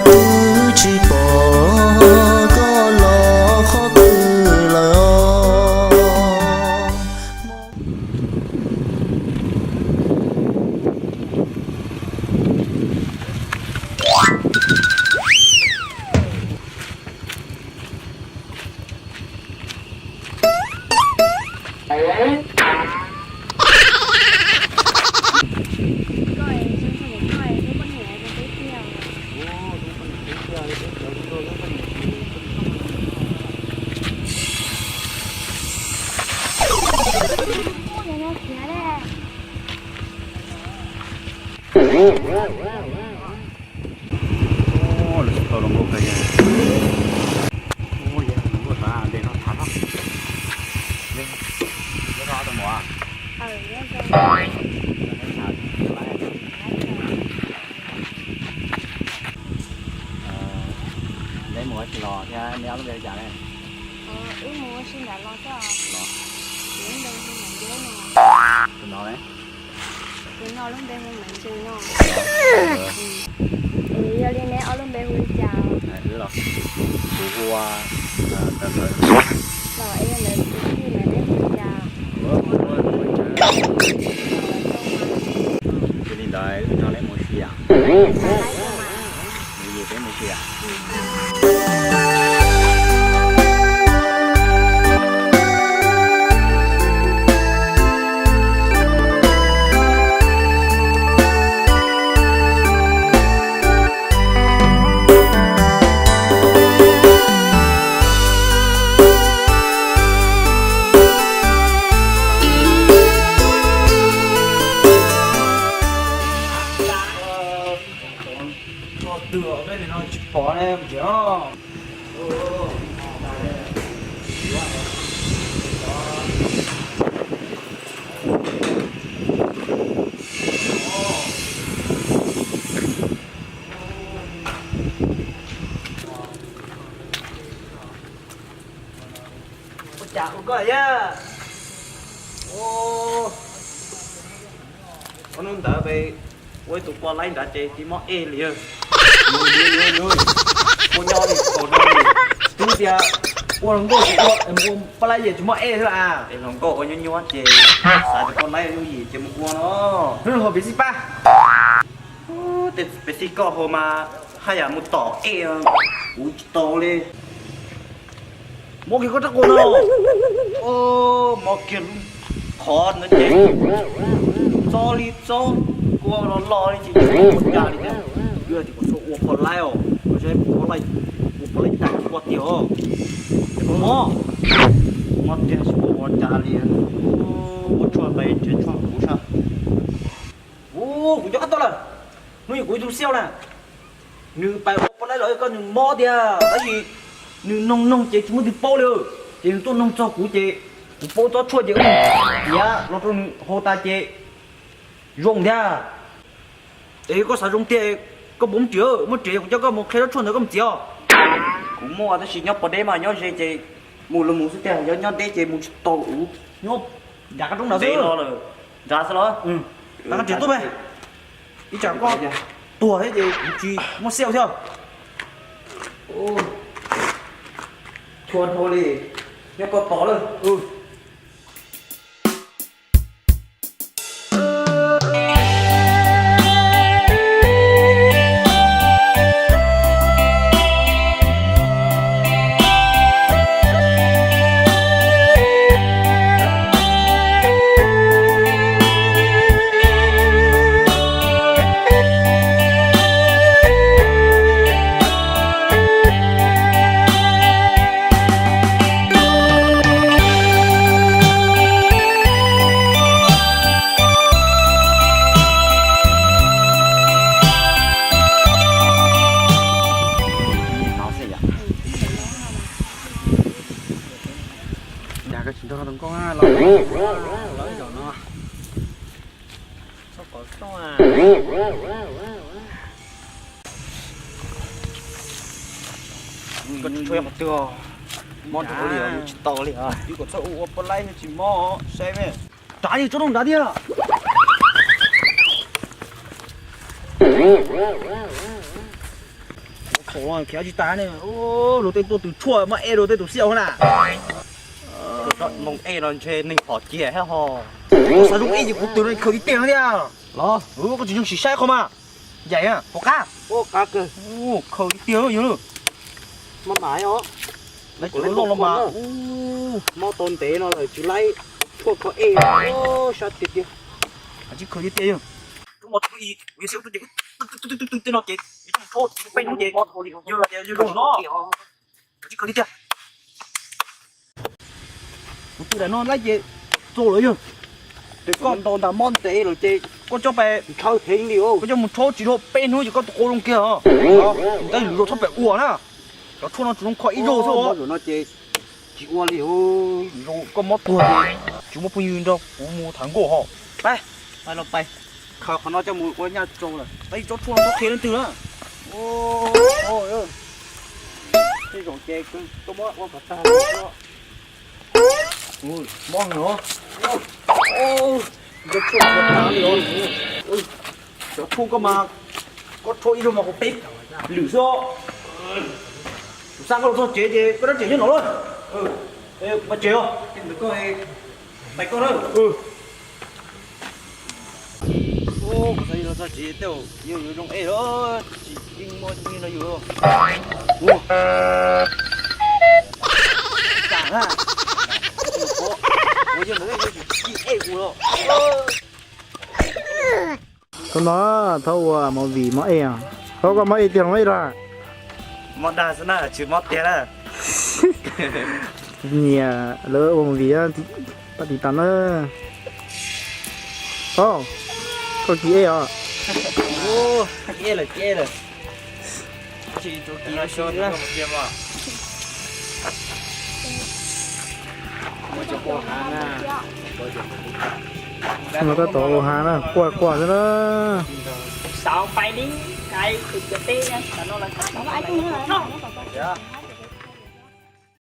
Twb tsis pom koj los qhov twg lawm os. Ua, lawv tsis tau hluas nkauj kawg yog. Ua, yog hluas nkauj tas ntes no tham no. Neb nyob rau tau mus? Neb mus ua si los thiab neb ob lub npe li cas ne? Wb mus ua si nram los xwb os. Los. Tus no ne? Tus no lub npe hu Maiv Ntsws no. Es yog li neb ob lub npe hu li cas? Wb los? Kuv hu ua Tawv Tawv. Los es yog ntawd tus tij mas neb hu li cas? Yog li ntawd wb nrog neb mus ua si os. Nws yus peb mus ua si os. Tog twg peb li no tsis pom ne, mus tsev os. Ua cas ua koj yaj? Ua hnub ntawd peb ua ib tug poj laib nrad ces tsis mob ej li. Ua nyob li thaum no li, twb tias ua hluas nkauj tsis ua, ua poj laib ces tsis mob ej xwb las. Es hluas nkauj ua nyuaj nyuaj ces xav tias poj laib yooj yim ces mus ua no. Hnub no haus pes xij pab. Tej pes xij koj haus mas haj yam mus tom ej, kuv tsis tau li. Muab kiag koj rab qus no. Muab kiag lub qhov no ces txob li txob, kua los los li ces ua cas li tias, yog tias kuv txhob ua poj laib os, kuv txhob ua poj laib, ua poj laib tas kuv poj tiag os. Es kuv mob, mob tiag tsis pom ua cas li. Ua tshuaj tais nrhiav tshuaj kuv sab. Ua, kuv nco qab tau lawm, hnub ib kuv ib tug xiauj na, nws pais ua poj laib los koj nws mob tiag, tab sis nws noog noog ces tsis muaj twg paub li, ces nws tuaj noog txog kuv ces kuv paub txob tshuaj ces wb tiav los rau nws haus tas ces zoo thiab. Es koj xav zoo tiag, koj puas muaj riam, muaj riam kuv coj koj mus qhia tsob tshuaj ntawd koj mus txiav os. Kuv muaj tab sis nyob pov deb mas nyob ze ces mus los mus xwb tiag, yog nyob deb ces mus tsis tau ua. Nyob nram qab roob nrad xwb. Nrad xwb los? Tav qab riam tuaj pe, ib tsam koj tuag thiab ces kuv tsis muaj xiauj thiab. Txhua dhau li, nyob koj tos lawm. Cas koj tsis nrog tus nkauj los, los zaum no. Koj tsis tshuav qhov twg, mob rau hauv li os, mus tsis tau li os. Twb kom txhob ua ua poj laib thiaj tsis mob, saib me. Rav li tsob roob nrad thiab. Khiav tsis tas ne, luag tej tuaj tws tshuaj muab ej rau tej tus xiab na. Moo ej no ntshe neeg pom kiag thiab ho. Xav zoo ej ces kuv tws no khaws tiag tiag no thiab. Los, koj tsis zoo sim saib qhov mas. Ncaim, pom qab. Khaws tiag tiag yog. Mas mas os. Lawv cov loj los mas. Mob tau ntev no lawm tsis laib tshuaj kho ej. Sab tiag tiag. Tsis khaws tiag tiag yog. Tus mos tus ib, kuv yog xib tus ces, tej no ces, peb hnub ces, yog tias zoo no. Tsis khaws tiag tiag. Kuv twb lam no lawm ces txaus lawm yog. Ces koj ntaus ntas mob ntev lawm ces koj coj pais, koj coj mus rhaub tsis dhau peb hnub ces koj tus qau zoo kiag os. Tab sis lwm zaus txhob pais ua na. Cov tshuaj no tsuas zoo kho ib zaug xwb os. Tsis ua li. Lwm zaus koj mob tuag ces tsis muaj phooj ywg nrog kuv mus tham nkauj ho. Pais, pais los pais. Khaws qhov no coj mus ua nyaj tsau lawm. Tab sis tsob tshuaj no txhob qhia leej twg na. Tej zaum ces koj muab ua kom tag. Mob heev os. Cov tshuaj, cov tshuaj koj mas, koj rhaub ib zaug mas kuv peb lwm xwb os. Kuv xa koj los txog tsev ces koj dab tseem nyob no lawm. Pais tsev os. Pais koj na. Kuv xav yuav los txog tsev tej zaum yuav zoo ej lawm, tsis yeej muaj nyiaj nrog yus. Ua, kam na. Ua yog ntawd yog tsis ej kuv los. Thaum no thaum ua movie mob ej, thaum koj mob ej tiag los mob ej dag? Mob dag xwb na, tsis mob tiag na. Nyiam lawv ua movie, pab tiv tas na. Koj kis ej os. Ej lawm, ej lawm. Tsis tau kis lawm. Tab tom ua hav na, quaj quaj xwb na.